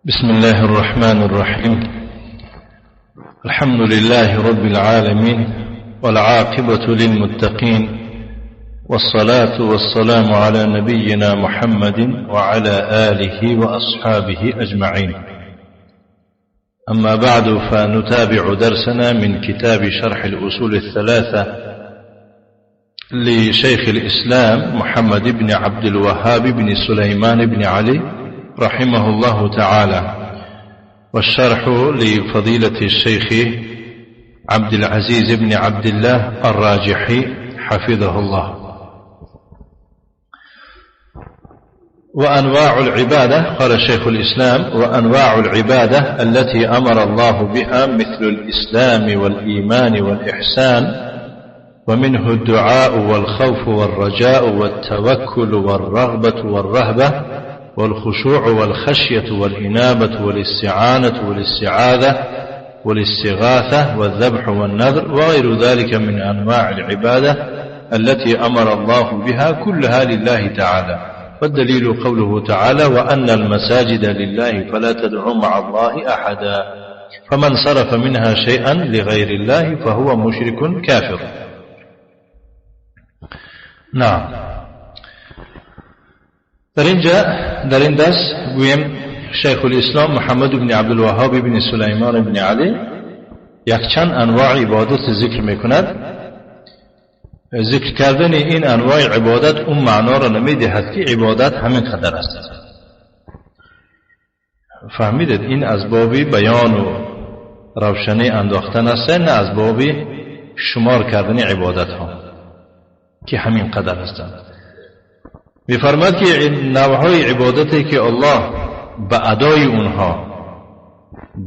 بسم الله الرحمن الرحيم. الحمد لله رب العالمين، والعاقبة للمتقين، والصلاة والسلام على نبينا محمد وعلى آله وأصحابه أجمعين. أما بعد، فنتابع درسنا من كتاب شرح الأصول الثلاثة لشيخ الإسلام محمد بن عبد الوهاب بن سليمان بن علي رحمه الله تعالى، والشرح لفضيلة الشيخ عبد العزيز بن عبد الله الراجحي حفظه الله. وأنواع العبادة، قال شيخ الإسلام: وأنواع العبادة التي أمر الله بها مثل الإسلام والإيمان والإحسان، ومنه الدعاء والخوف والرجاء والتوكل والرغبة والرهبة والخشوع والخشية والإنابة والاستعانة والاستعاذة والاستغاثة والذبح والنذر وغير ذلك من أنواع العبادة التي أمر الله بها، كلها لله تعالى. والدليل قوله تعالى: وأن المساجد لله فلا تدعوا مع الله أحدا، فمن صرف منها شيئا لغير الله فهو مشرك كافر. نعم. در اینجا در این درس گویم شیخ الاسلام محمد بن عبدالوهاب بن سلیمان بن علی یکچند انواع عبادت ذکر میکند. ذکر کردن این انواع عبادت اون معنا را نمیدهد که عبادت همین قدر است. فهمیدید؟ این از باب بیان و روشنی انداختن است، نه از باب شمار کردن عبادت ها که همین قدر هستند. میفرماد که نوعهای عبادتی که الله به ادای اونها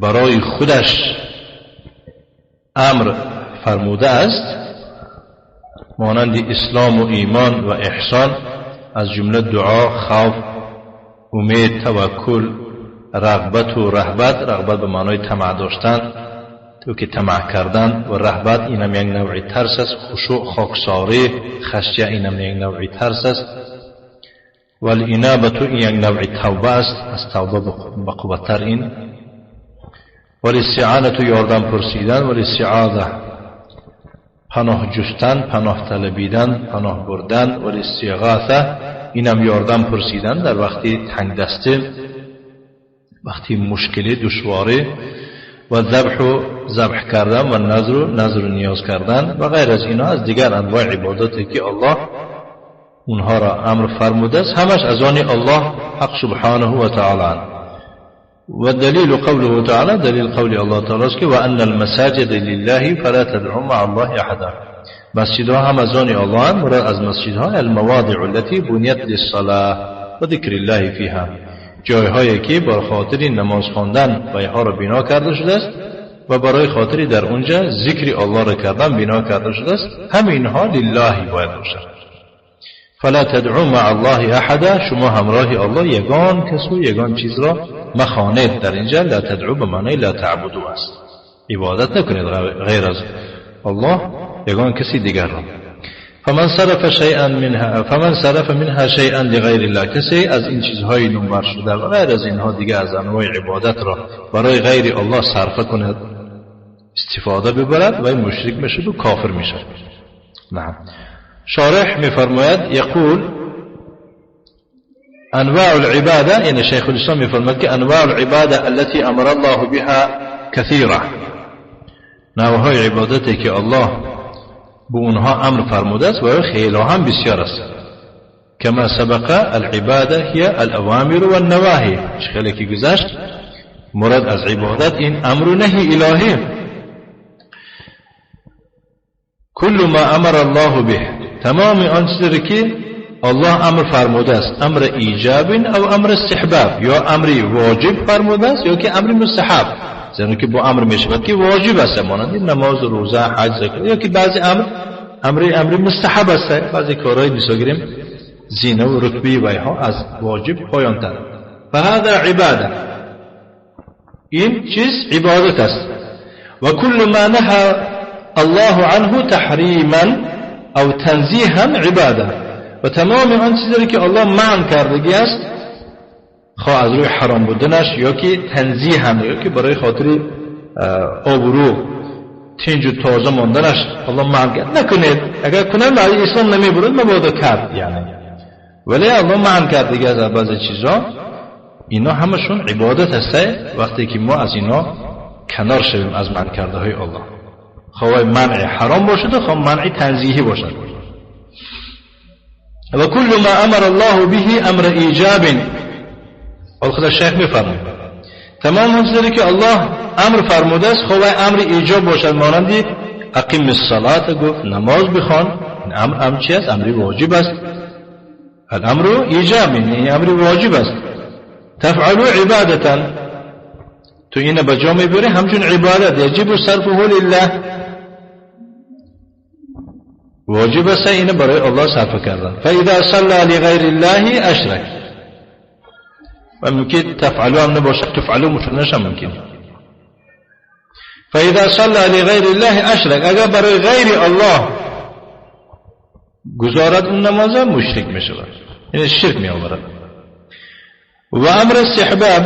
برای خودش امر فرموده است، مانند اسلام و ایمان و احسان، از جمله دعا، خوف، امید، توکل، رغبت و رهبت. رغبت به معنای طمع داشتن، تو که طمع کردن، و رهبت اینم یک نوع ترس است. خشوع، خاکساری، خشیه اینم یک نوع ترس است. والإنابة این یک نوع توبه است، از توبه به قوت‌تر این. والاستعانة یاردم پرسیدن، والاستعاذة پناه جستن، پناه طلبیدن، پناه بردن، والاستغاثة اینم یاردم پرسیدن در وقتی تنگ دسته، وقتی مشکلی، دشواری، و ذبح ذبح کردن، و نذر نذر نیاز کردن و غیر از اینها از دیگر انواع عباداتی که الله اونها را امر فرموده است، همش از آن الله حق سبحانه و تعالی. و دلیل قوله تعالی، دلیل قول الله تعالی است که وان المساجد لله فلا تدعوا مع الله احدا. مسجدها هم از آن الله، مراد از مسجدها المواضع التي بنیت للصلاه و ذکر الله فيها، جایهایی که بر خاطر نماز خواندن و اینها را بنا کرده شده است و برای خاطر در اونجا ذکر الله را کردن بنا کرده شده است، همینها لله باید باشد. فلا تدعوا مع الله احدا، شما همراه الله یگان کس و یگان چیز را مخوانید. در اینجا لا تدعو به معنی لا تعبدوا است، عبادت نکنید غیر از الله یگان کسی دیگر را. فمن صرف شیئا منها، فمن صرف منها شیئا لغیر الله، کسی از این چیزهای نامبر شده و غیر از اینها دیگه از انواع عبادت را برای غیر الله صرفه کند، استفاده ببرد و مشرک میشه و کافر میشه. نعم. شارح میفرماید یقول انواع العباده، یعنی شیخ الاسلام میفرماید که انواع العباده التي امر الله بها كثيره، نوعهای عبادتی که الله به اونها امر فرموده است و خیلی هم بسیار است. کما سبق العباده هي الاوامر والنواهی، خیلی که گذشت مراد از عبادت این امر و نهی الهی. كل ما امر الله به، تمام آن چیزی که الله امر فرموده است، امر ایجاب او امر استحباب، یا امر واجب فرموده است یا که امر مستحب، زیرا که با امر میشود که واجب است، مانند نماز، روزه، حج، زکات، یا که بعضی امر امر مستحب است، بعضی کارهای مثل زینه و رتبه و اینها از واجب پایان‌تر. فهذا عباده، این چیز عبادت است. و كل ما نهى الله عنه تحریما او تنزیها عباده، و تمام آن چیزی که الله منع کردگی است، خواه از روی حرام بودنش یا که تنزیه هم یا که برای خاطر آبرو تنج و تازه ماندنش الله منع کرد نکنید. اگر کنن بعد اسلام نمیبرد مبادا کرد یعنی، ولی الله منع کرد دیگه از بعضی چیزا. اینا همشون عبادت هسته وقتی که ما از اینا کنار شویم از منع کرده های الله، خواه منع حرام باشد و خواه منع تنزیهی باشد. و کل ما امر الله به امر ایجاب، خدا شیخ میفرماید تمام اون چیزی که الله امر فرموده است خواه امر ایجاب باشد، مانند اقیم الصلاة گفت نماز بخوان، این امر امر چی است؟ امر واجب است. الامر ایجاب یعنی امر واجب است. تفعلوا عبادتا، تو اینو به جا میبری همچون عبادت، یجب صرفه لله، واجب است اینو برای الله صرف کردن. فاذا صلى لغیر الله اشرک، و ممکن تفعلوا هم نباشد، تفعلوا مشنش هم ممکن. فاذا صلى لغیر الله اشرک، اگر برای غیر الله گزارد اون نماز مشرک میشود، یعنی شرک میآورد. و امر استحباب،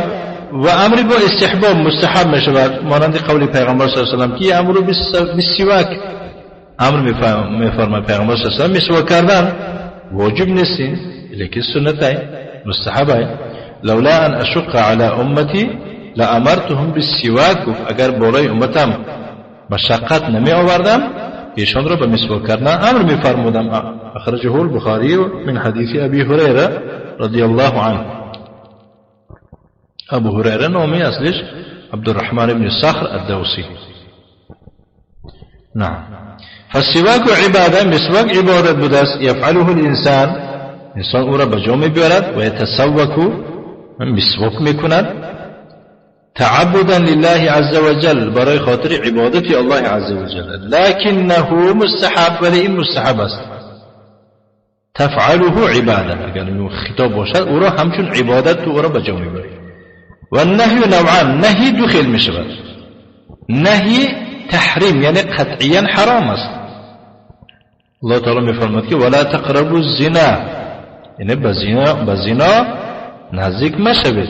و امر با استحباب مستحب میشود، مانند قول پیغمبر صلی الله علیه و سلم که امر بالسواک، امر میفرماید پیغمبر صلی الله علیه و سلم مسواک کردن واجب نیست، لیکن سنت مستحب. لولا ان اشق علی امتی لامرتهم بالسواک، اگر بالای امتم مشقت نمی آوردم ایشان را به مسواک کردن امر میفرمودم. اخرجه البخاری من حدیث ابی هریره رضی الله عنه. ابو هریره نامی اصلش عبدالرحمن بن صخر الدوسی. نعم. فالسواک عباده، مسواک عبادت بوده است. یفعله الانسان، انسان او را به جا میبرد و یتسوک، مسواک میکند، تعبدا لله عز وجل، برای خاطر عبادت الله عز وجل. لكنه مستحب، ولی این مستحب است. تفعله عباده، اگر خطاب باشد او را همچون عبادت تو او را به جا میبری. و النهی نوعان، نهی دو خیل میشود. نهی تحریم یعنی قطعیا حرام است. الله تعالی میفرماید که ولا تقربوا الزنا، یعنی به زنا نزدیک مشوید.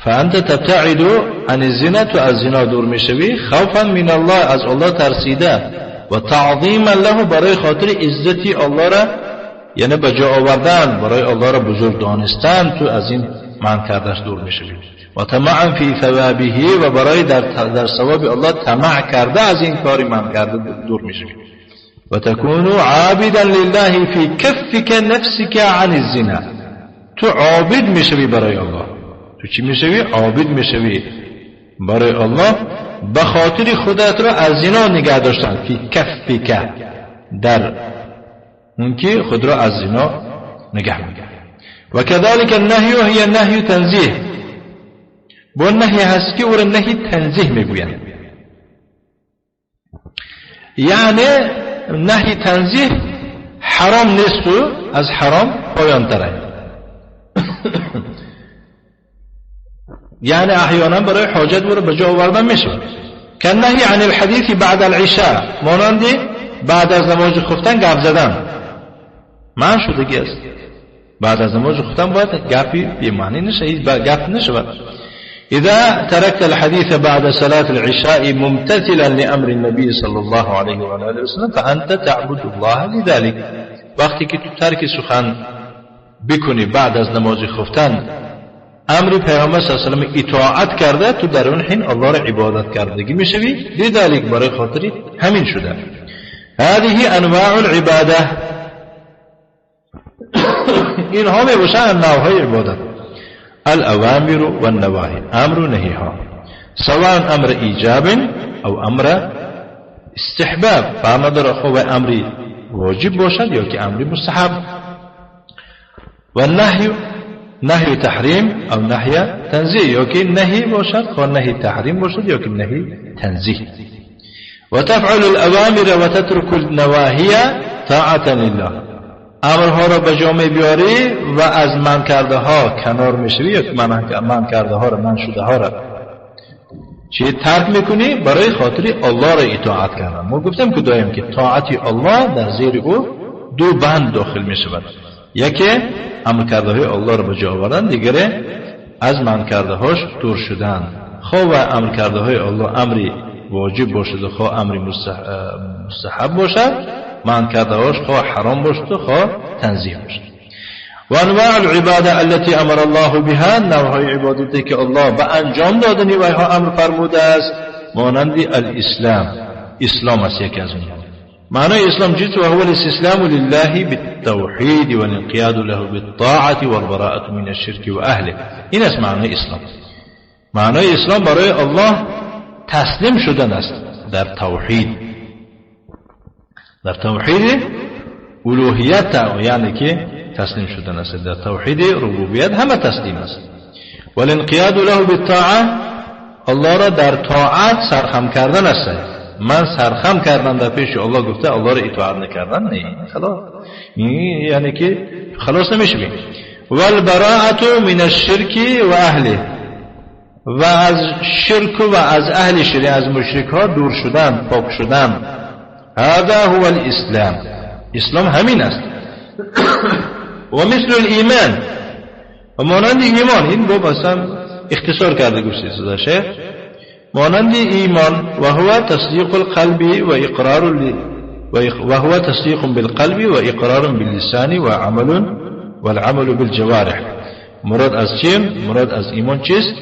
فانت تبتعد عن الزنا، تو از زنا دور میشوی، خوفا من الله، از الله ترسیده، و تعظیما له، برای خاطر عزتی الله را یعنی به جا آوردن، برای الله را بزرگ دانستن تو از این منع کردش دور میشوی. و طمعا فی ثوابه، و برای در ثواب الله طمع کرده از این کاری منع کرده دور میشوی. و تکون عابدا لله فی کفک نفسک عن الزنا، تو عابد میشوی برای الله. تو چی میشوی؟ عابد میشوی برای الله به خاطر خودت را از زنا نگه داشتن. فی کفک، در اون که خود را از زنا نگه می‌داری. و كذلك النهی هي نهی تنزیه، با نهی هست که او را نهی تنزیه میگویند. یعنی نهی تنزیه حرام نیست و از حرام پایان تره. یعنی احیانا برای حاجت او را به جا آوردن میشه. كالنهی عن الحدیث بعد العشاء، مانند بعد از نماز خفتن گپ زدن منع شدگی است. بعد از نماز خفتن باید گپی بی معنی نشه، هیچ گپ نشود. اذا تركت الحديث بعد صلاة العشاء ممتثلا لأمر النبي صلى الله عليه وآله وسلم فأنت تعبد الله لذلك. وقتی که تو ترک سخن بکنی بعد از نماز خفتن، امر پیامبر صلی الله علیه و سلم اطاعت کرده، تو در اون حین الله را عبادت کردگی میشوی. لذلك برای خاطری همین شده. هذه انواع العباده، اینها میباشن انواع عبادت. الاوامر والنواهی، امر و نهی ها، سواء امر ایجاب او امر استحباب، فرق نداره خو امر واجب باشد یا که امر مستحب. والنهی نهی تحریم او نهی تنزیه، یا که نهی باشد خو نهی تحریم باشد یا که نهی تنزیه. وتفعل الأوامر وتترك النواهی طاعة لله، امرها را به جا می‌بیاری و از من کرده ها کنار میشوی، یا من کرده ها را، من شده ها را چی ترک میکنی برای خاطر الله را اطاعت کردن. ما گفتم که دایم که طاعت الله در زیر او دو بند داخل میشود، یکی امر کرده های الله را به جا آوردن، دیگره از من کرده هاش دور شدن. خواه و امر کرده های الله امری واجب باشد و خواه امری مستحب باشد، من کرده هاش خواه حرام باشد و خواه تنزیه باشد. و انواع العباده التي امر الله بها، نوعهای عبادتی که الله به انجام دادنی و ها امر فرموده است، مانند الاسلام. اسلام است یکی از اونها. معنى الإسلام جئت وهو الاستسلام لله بالتوحيد والانقياد له بالطاعة والبراءة من الشرك وأهله. این است معنی اسلام. معنی اسلام برای الله تسلیم شدن است در توحید، در توحید الوهیت، یعنی که تسلیم شدن است در توحید ربوبیت، همه تسلیم است. والانقیاد له بالطاعة، الله را در طاعت سرخم کردن است. من سرخم کردم در پیش الله، گفته الله را اطاعت نکردن، نه خلاص، یعنی که خلاص نمیشویم. والبراءة من الشرک و اهله، و از شرک و از اهل شرک، از مشرک ها دور شدن، پاک شدن. هذا هو الاسلام، اسلام همین است. و مثل الایمان، و مانند ایمان، این باب اصلا اختصار کرده گفته شیخ، مانند ایمان و هو تصدیق القلب و اقرار و هو تصدیق بالقلب و اقرار باللسان و عمل والعمل بالجوارح. مراد از چی؟ مراد از ایمان چیست؟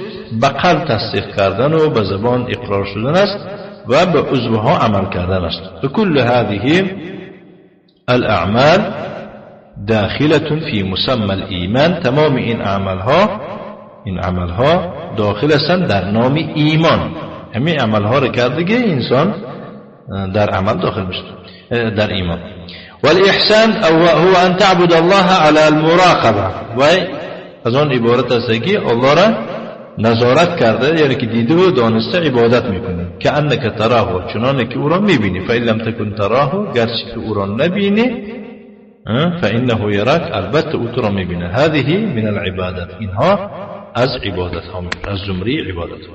به قلب تصدیق کردن و به زبان اقرار شدن است و به عضوها عمل کردن است. فكل هذه الاعمال داخلة في مسمى الایمان، تمام این اعمالها، این عملها داخل هستند در نام ایمان. همین عملها را کرد دیگه انسان در عمل داخل میشه در ایمان. والاحسان هو ان تعبد الله على المراقبه، و از آن عبارت است که الله را نظارت کرده، یعنی که دیده و دانسته عبادت میکنی، که انک تراه، چنانه که او را میبینی. فإن لم تکن تراه، گرچه که او را نبینی، فإنه یراک، البته او تو را میبینه. هذه من العبادت، اینها از عبادت ها، از زمری عبادت ها.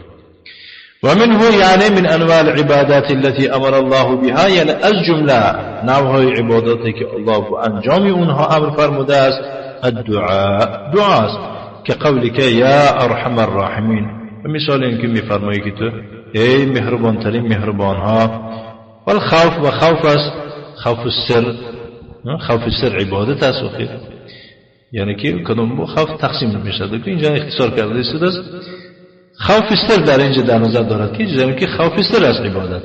و منه یعنی من انواع العبادات التي امر الله بها، یعنی از جمله نوعهای عباداتی که الله به انجام اونها امر فرموده است، الدعاء، دعا است، که قولک یا ارحم الراحمین، مثال اینکه میفرمایی که تو ای مهربان ترین مهربان ها. والخوف، و خوف است، خوف السر، خوف السر عبادت است. و خیر یعنی که کدوم خوف تقسیم میشه که اینجا اختصار کرده است. خوف سر در اینجا در نظر دارد که یعنی که خوف سر از عبادت.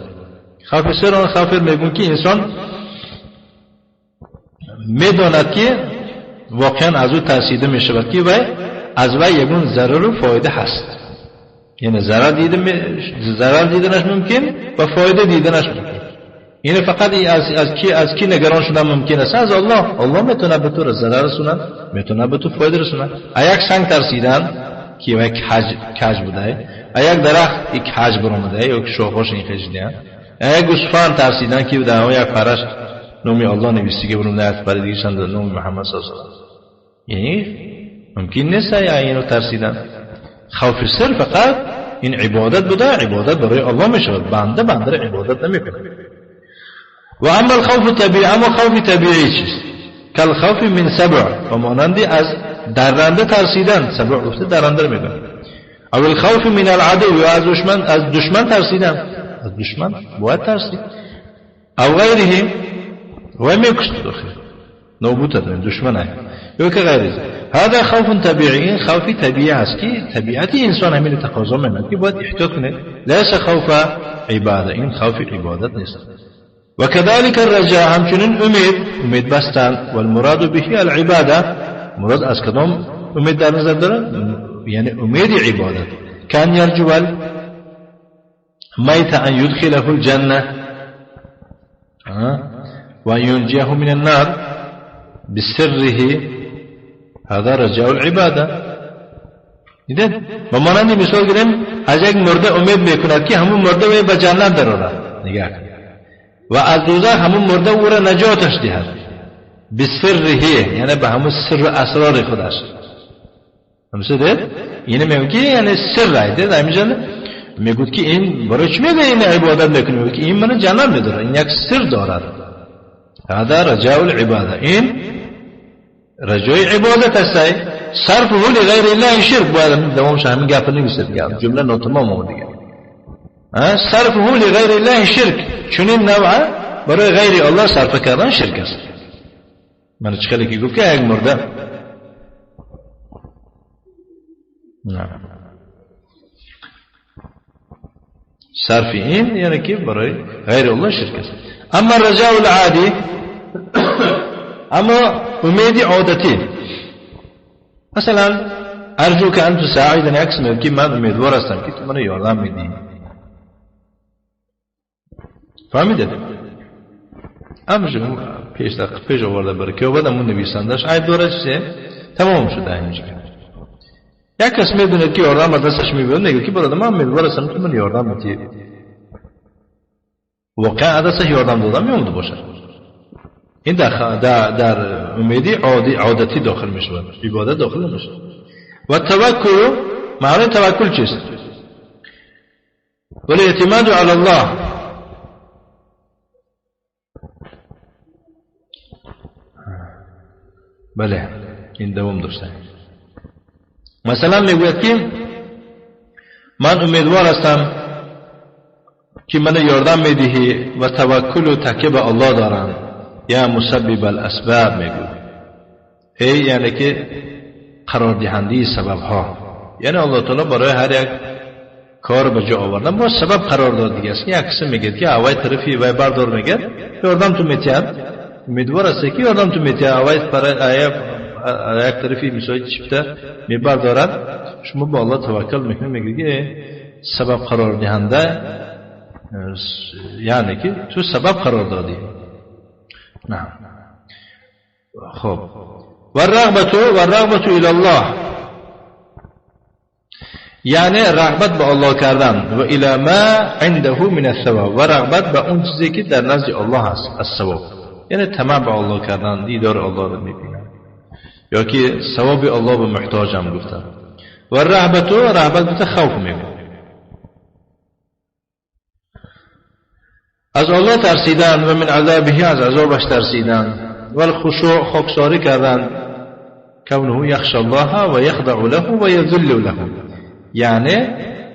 خوف سر آن خوف میگون که انسان میداند که واقعا از او ترسیده میشود که وی از وی یگون ضرر و فایده هست، یعنی ضرر دیدنش ممکن و فایده دیدنش ممکن. یعنی فقط از کی نگران شدن ممکن است؟ از الله. الله میتونه به تو ضرر رسوند، میتونه به تو فایده رسوند. یک سنگ ترسیدن که یک کج بوده، یک درخت یک کج برآمده، یک شاخهاش این خجیدن، یک گوسفند ترسیدن که در یک پرش نومی الله نویستی که برون نیت پریدگیشن در نوم محمد صلی الله علیه و سلم، یعنی ممکن نیست اینو ترسیدن. خوف سر فقط این عبادت بوده، عبادت برای الله میشود، بنده بنده را عبادت نمیکنه. و اما الخوف طبیعی، اما خوف طبیعی چیست؟ کالخوف من سبع، و مانندی از درنده ترسیدن، سبع گفته درنده رو میگن. او الخوف من العدو، یا از دشمن ترسیدن، از دشمن باید ترسید. او غیره، و میکشت داخل نوبوت دشمن های یا که غیره. هذا خوف طبیعی، خوف طبیعی است که طبیعت انسان همین تقاضا میکنه که باید احتیاط کنه. لیس خوف عباده، این خوف عبادت نیست. وكذلك الرجاء، همچنین امید، امید بستن. والمراد به العباده، مراد از کدام امید در نظر داره؟ یعنی امید عبادت. كان يرجو الميت ان يدخله الجنه وان ينجيه من النار بسره، هذا رجاء العباده. دیدید؟ با مانند مثال گیریم از یک مرده امید میکند که همون مرده به جنت درآورد، نگاه کن، و از دوزخ همون مرده او را نجاتش دهد، بسره، یعنی به همون سر و اسرار خودش. همسه دید؟ اینه میگه که یعنی سر رایده همینجا میگوید که این برای چی میگه این عبادت میکنه؟ میگه که این من جنت میداره، این یک سر دارد. هذا رجاء العباده، این رجای عبادت است. صرفه لغیر الله شرک. باید دوام شه همین گپ نویسه دیگه، جمله ناتمام آمد دیگه. صرفه لغیر الله شرک، چنین نوع برای غیر الله صرف کردن شرک است. من چخلی که گفت که یک مرده نه صرف این یعنی که برای غیر الله شرک است. اما رجاء العادی، اما امید عادتی، مثلا ارجو که ان تساعدنی، عکس میگه که من امیدوار هستم که تو منو یاردم میدی. فهمیدید؟ امر پیش آورده برای که آورده اون نویسندش عیب داره چیزه تمام شده اینجا. یک کس میدونه که یاردم دستش میبینه، میگه که برادر من امیدوار هستم تو من یاردم میدی. واقعا دستش یاردم دادم میومده باشه. این در امیدی عادتی داخل میشود، عبادت داخل نمیشود. و توکل، معنی توکل چیست؟ ولی اعتماد علی الله. بله این دوام داشته. مثلا میگوید که من امیدوار هستم که من یاردم میدهی و توکل و تکیه به الله دارم. یا مسبب الاسباب میگوید، ای یعنی که قرار دهنده سبب ها، یعنی الله تعالی برای هر یک کار به جا آوردن با سبب قرار داد دیگه است. یک کسی میگه که اوای طرفی وای بردار میگه یاردم تو میتیم، امیدوار است که یاردم تو میتیم، اوای برای یک طرفی مثال چیپته میبردارد، شما با الله توکل میکنید، میگه که سبب قرار دهنده یعنی که تو سبب قرار دادی. نه خب والرغبة الى الله، یعنی رغبت به الله کردن، و الى ما عنده من الثواب، و رغبت به اون چیزی که در نزد الله هست از ثواب، یعنی طمع به الله کردن، دیدار الله رو میبینن، یا که ثواب الله به محتاجم گفتن. و رهبت، رهبت به خوف میگن، از الله ترسیدن، و من عذابه، از عذابش ترسیدن، و الخشوع، خاکساری کردن، کونه یخشى الله و یخضع له و یذل له، یعنی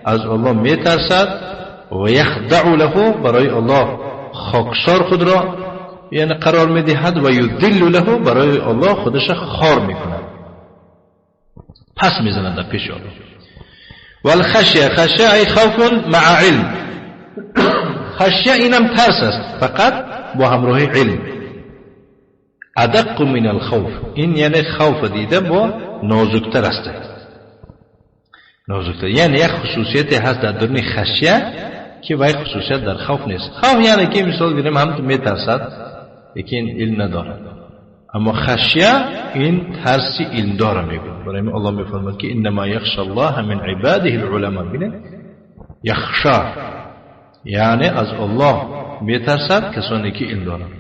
از الله میترسد و یخضع له، برای الله خاکسار خود را یعنی قرار میدهد، و یذل له، برای الله خودش خار میکند، پس میزند در پیش الله. والخشیه، خشیه ای خوف مع علم، خشیه اینم ترس است فقط با همراه علم. ادق من الخوف، این یعنی خوف دیده با نازکتر است، نازکتر، یعنی یک خصوصیت هست در درون خشیه که وای خصوصیت در خوف نیست. خوف یعنی که مثال گیریم هم تو میترسد لیکن علم ندارد، اما خشیه این ترسی علم داره میگه. برای الله میفرماید که انما یخشى الله من عباده العلماء. ببینید یخشا یعنی از الله میترسد کسانی که علم دارند.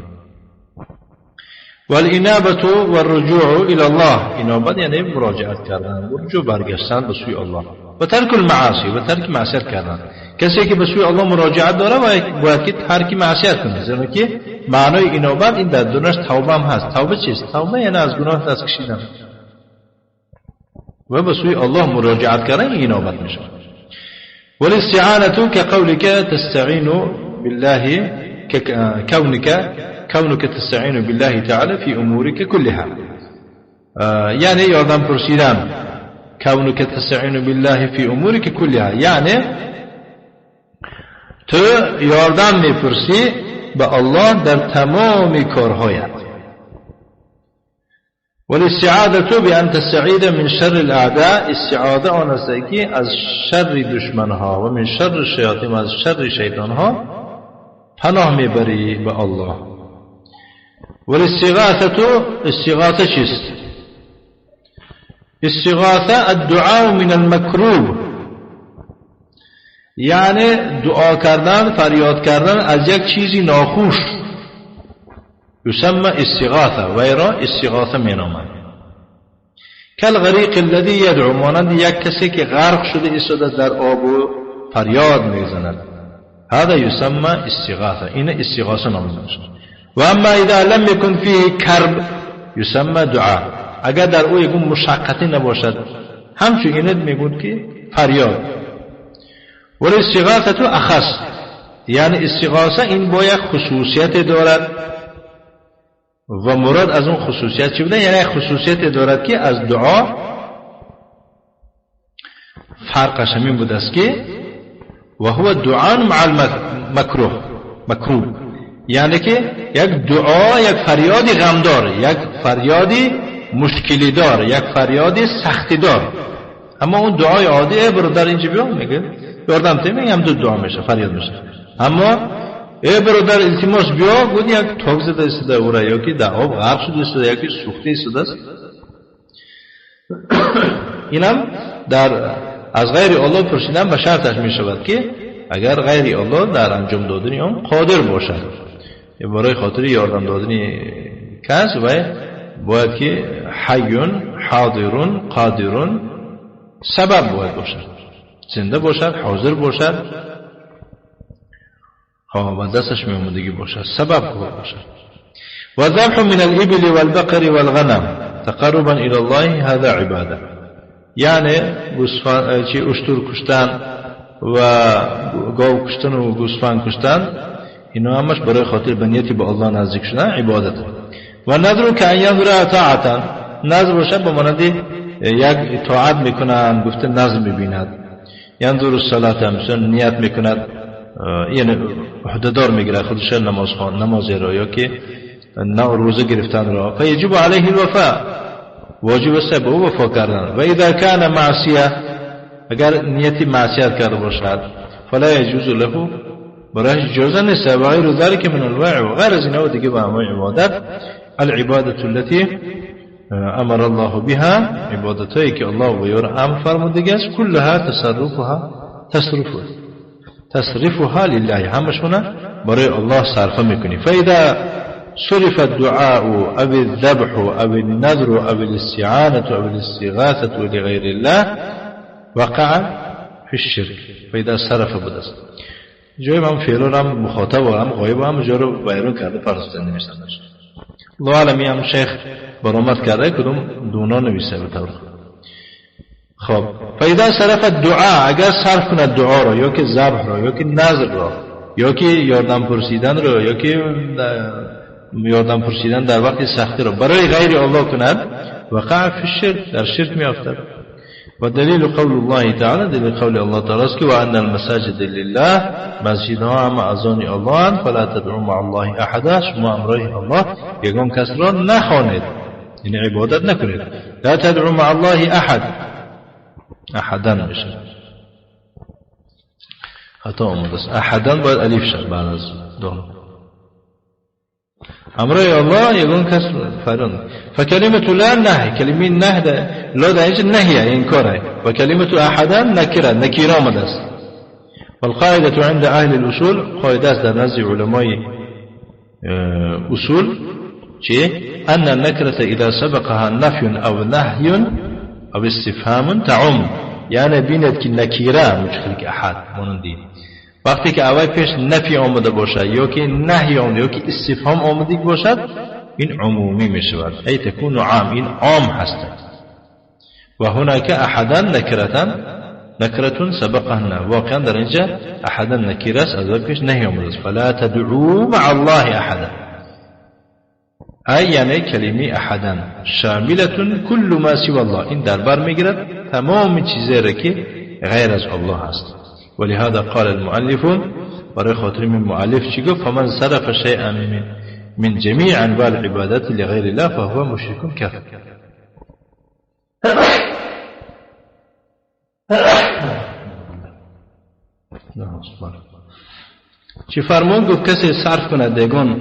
والانابه والرجوع الى الله، انابت یعنی مراجعت کردن، رجوع برگشتن به سوی الله، و ترک المعاصی، و ترک معصیت کردن. کسی که به سوی الله مراجعت داره باید که ترک معصیت کنه، زیرا که معنای انابت این در درونش توبه هم هست. توبه چیست؟ توبه یعنی از گناه دست کشیدن و به سوی الله مراجعت کردن، این انابت میشه. والاستعانة كقولك تستعين بالله، كونك تستعين بالله تعالى في أمورك كلها، يعني یاردم پرسیدن، كونك تستعين بالله في أمورك كلها، یعنی تو یاردم میپرسی به الله در تمام کارهایت. والاستعاذة بأن تستعيذ من شر الأعداء، استعاذة آن است که از شر دشمنها و من شر الشیاطین و از شر شیطانها پناه میبری به الله. والاستغاثة، استغاثة چیست؟ استغاثة الدعاء من المکروب، یعنی دعا کردن، فریاد کردن از یک چیزی ناخوش، يسمى استغاثة، ویرا استغاثة مینامند. کالغریق الذي يدعو، مانند یک کسی که غرق شده ایستاده در آب و فریاد میزند، هذا يسمى استغاثة، این استغاثة نامیده میشود. و اما اذا لم يكن فيه كرب يسمى دعاء. اگر در او یکون مشقتی نباشد همچون اینت میگوید که فریاد. ولی استغاثه اخص، یعنی استغاثه این با یک خصوصیت دارد و مراد از اون خصوصیت چی بوده؟ یعنی خصوصیت دارد که از دعا فرقش همین بوده است که و هو دعا مع المکروه، مکروب، یعنی که یک دعا، یک فریاد غمدار، یک فریاد مشکلی دار، یک فریاد سختی دار. اما اون دعای عادی ای برادر اینجا بیا میگه یاردم ته میگم دو دعا میشه، فریاد میشه. اما ای برادر التماس بیا گفت یک تاک زده ایستاده اورا، یا که در آب غرق شده ایستاده، یا که سوخته ایستاده است. اینم در از غیر الله پرسیدن به شرطش میشود که اگر غیر الله در انجام دادن آن قادر باشد، برای خاطر یاردم دادن کس و باید که حی حاضر قادر سبب باید باشد، زنده باشد، حاضر باشد، و دستش میامدگی باشد، سبب باید باشد. و ذبح من الابل والبقر والغنم تقربا الى الله هذا عباده، یعنی اشتر کشتن و گاو کشتن و گوسفند کشتن، اینا همش برای خاطر به نیتی به الله نزدیک شدن عبادت. و نذر که ان ینذر طاعتا، نذر باشه به مانند یک اطاعت میکنن، گفته نذر میبیند، ینذر الصلاه مثلا نیت میکند، یعنی عهدهدار میگیره خودش نماز خوان، نماز را یا که روزه گرفتن را، فیجب علیه الوفاء، واجب است به او وفا کردن. و اذا کان معصیه، اگر نیتی معصیت کرده باشد فلا یجوز له، برایش اجازه نیست، و غیر ذلك من انواع و غیر از اینا دیگه به انواع عبادت. العبادة التي امر الله بها، عبادتهایی که الله به یار امر فرموده است، كلها تصرفها تصرفها لله، همشونه برای الله صرفه میکنی. فاذا صرف الدعاء أو الذبح أو النذر أو الاستعانة أو الاستغاثة لغير الله وقع في الشرك. فإذا صرف بدست جای من فعلا هم مخاطب هم غایب هم جا رو بیرون کرده فرض نمیشن. الله عالمی هم شیخ برآمد کرده کدوم دونا نویسه به طور. خب فإذا صرف الدعاء، اگر صرف کند دعا را یا که ذبح را یا که نذر را یا که یاردم پرسیدن را یا که یاردم پرسیدن در وقت سختی را برای غیر الله کند، وقع فی الشرک، در شرک می افتد. و دلیل قول الله تعالی، دلیل قول الله تعالی است که و ان المساجد لله، مسجدها هم از آن الله اند، فلا تدعوا مع الله احدا، شما امرای الله یگان کس را نخوانید، یعنی عبادت نکنید. لا تدعوا مع الله احد، احدا میشه خطا آمده است، احدا باید الف شد بعد از دو. امرای الله یگان کس فران. فکلمة لا نهی، کلمه نه لا در اینجا نهیه، انکاره. و کلمة احدا نکره، نکیره آمده است. والقاعدة عند اهل الاصول، قاعده است در نزد علمای اصول چه؟ ان النکرة اذا سبقها نفی او نهی او استفهام تعم، یعنی بیند که نکیره مشکل که احد مانندی وقتی که اول پیش نفی آمده باشد یا که نهی آمده یا که استفهام آمده باشد، این عمومی می شود، ای تکون عام، این عام هست. و هناك احدا نکرتن، نکرتون سبقهن، واقعا در اینجا احدا نکیره است، از اول پیش نهی آمده است. فلا تدعو مع الله احدا، ای یعنی کلمه احدا شاملة كل ما سوى الله، این در بر میگیرد تمام چیزی را که غیر از الله است. ولهذا قال المؤلف، برای خاطر من مؤلف چی گفت؟ فمن صرف شيئا من جميع انواع العبادات لغير الله فهو مشرك كافر. چی فرمان گفت؟ کسی صرف کند دیگان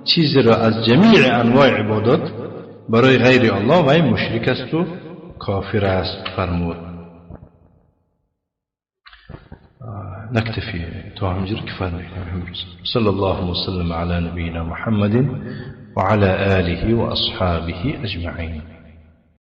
چیزی را از جمیع انواع عبادات برای غیر الله و این مشرک است و کافر است فرمود. نكتفي توهم كفاية. صلى الله وسلم على نبينا محمد وعلى آله وأصحابه أجمعين.